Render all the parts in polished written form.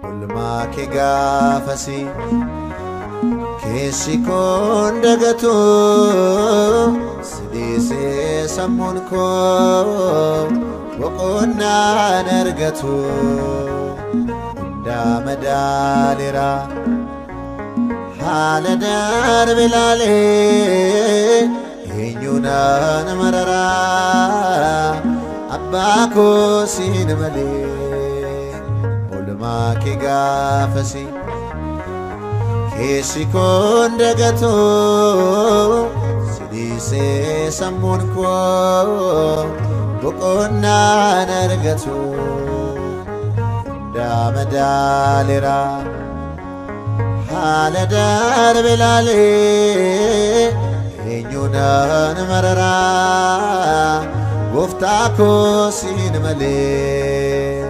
Oolmaa kee gaafasi keessi koon dagatu si dhiisee sammuun koo boqonnaan argatu hundaa madaaleera haala darbe laalee eenyuunaan mararaa abbaa koo siin malee. Oolmaa kee gaafasi keessi koon dagatu si dhiisee sammuun koo boqonnaan argatu hundaa madaaleera haala darbe laalee eenyuunaan mararaa gooftaa koo siin malee.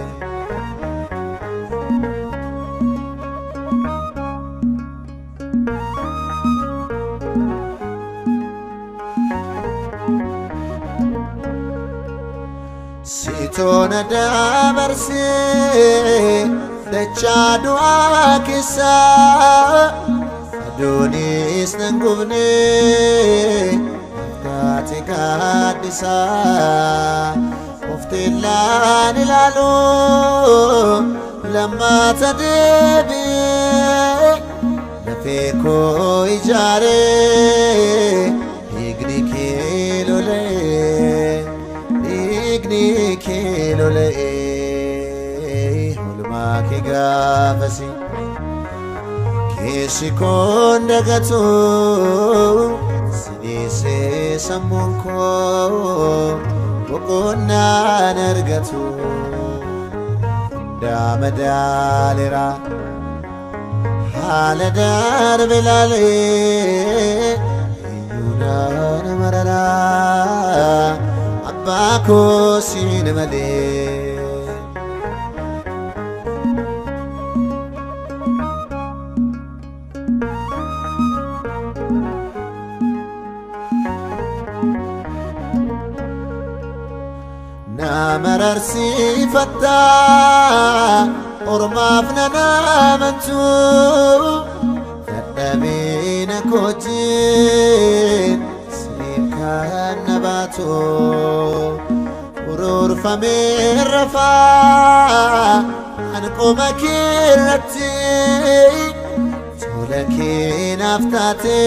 Sitoona dabarsee dachaa du'aa keessa aduunis nan gubne taate gaaddisa ofteellaan ilaalu lammaata deebi'ee lafee koo ijaaree dhiigni kee lola'ee. Dhiigni kee lola'ee oolmaa kee gaafasi keessi koon dagatu si dhiisee sammuun koo boqonnaan argatu hundaa madaaleera haala darbe laalee eenyuunaan mararaa abbaa koo siin malee. Na mararsiifatta ormaaf nan amantu dadhabina kootiin siin kan na baatu ururfamee rafaa an qoma kee irratti tola kee naaf taate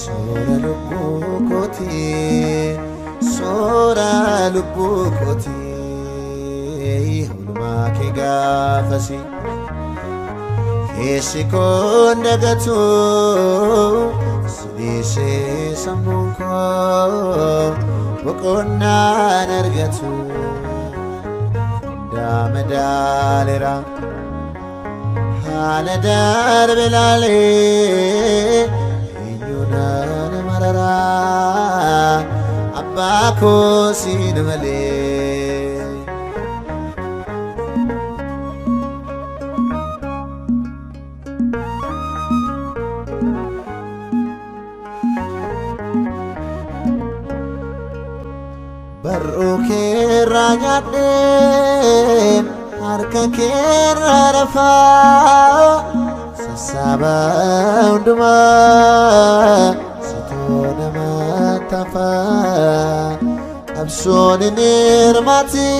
soora lubbuu kootii soora lubbuu kootii oolmaa kee gaafasi keessi koon dagatu si dhiisee sammuun koo boqonnaan argatu hundaa madaaleera haala darbe laalee eenyuunaan mararaa abbaa koo siin malee. Barruu keerraa nyaadheen harka keerraa rafaa sassaaba hundumaa sitoo nama tafaa qabsoon hin hirmaatiin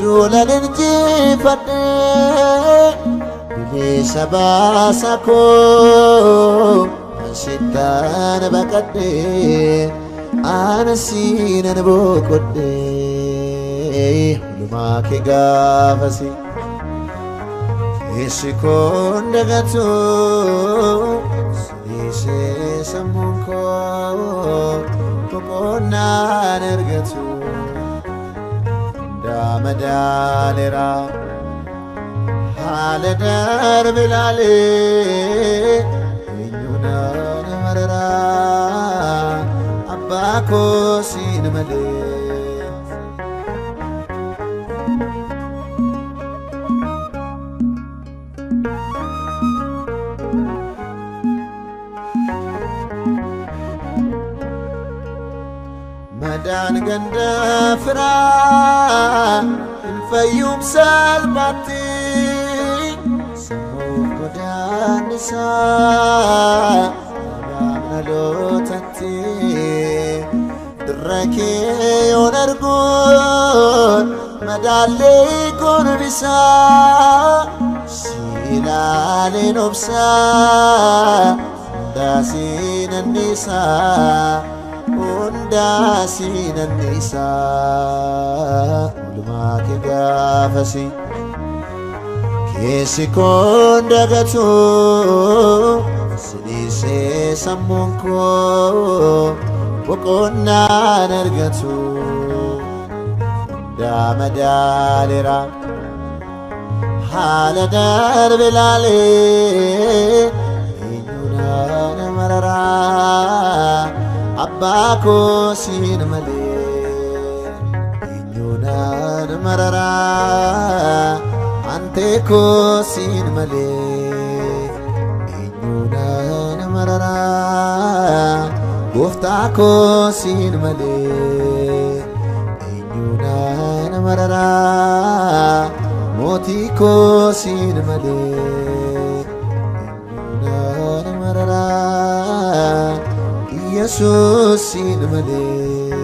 duulan injifadhee bilisa baasa koo ansittaan baqadhee ana siinan boqodhee oolmaa kee gaafasi keessi koon dagatu si dhiisee sammuun koo boqonnaan argatu hundaa madaaleera haala darbe laalee eenyuunaan mararaa abbaa koo siin malee. Madaan ganda firaa hin fayyuum salphaatti, sammuuf godaannisaa dhabaam dhalootatti. Dirra kee yoon arguun madaallee gorbisaa, si ilaaleen obsaa hundaa siinannisaa, hundaa siinannisaa. Oolmaa kee gaafasi keessi koon dagatu, si dhiisee sammuun koo boqonnaan argatu. Hundaa madaaleera haala darbe laalee, eenyuunaan mararaa abbaa koo siin malee? Eenyuunaan mararaa antee koo siin malee? Eenyuunaan mararaa gooftaa koo siin malee? Eenyuunaan mararaa mootii koo siin malee? Eenyuunaan mararaa Yesuus siin malee?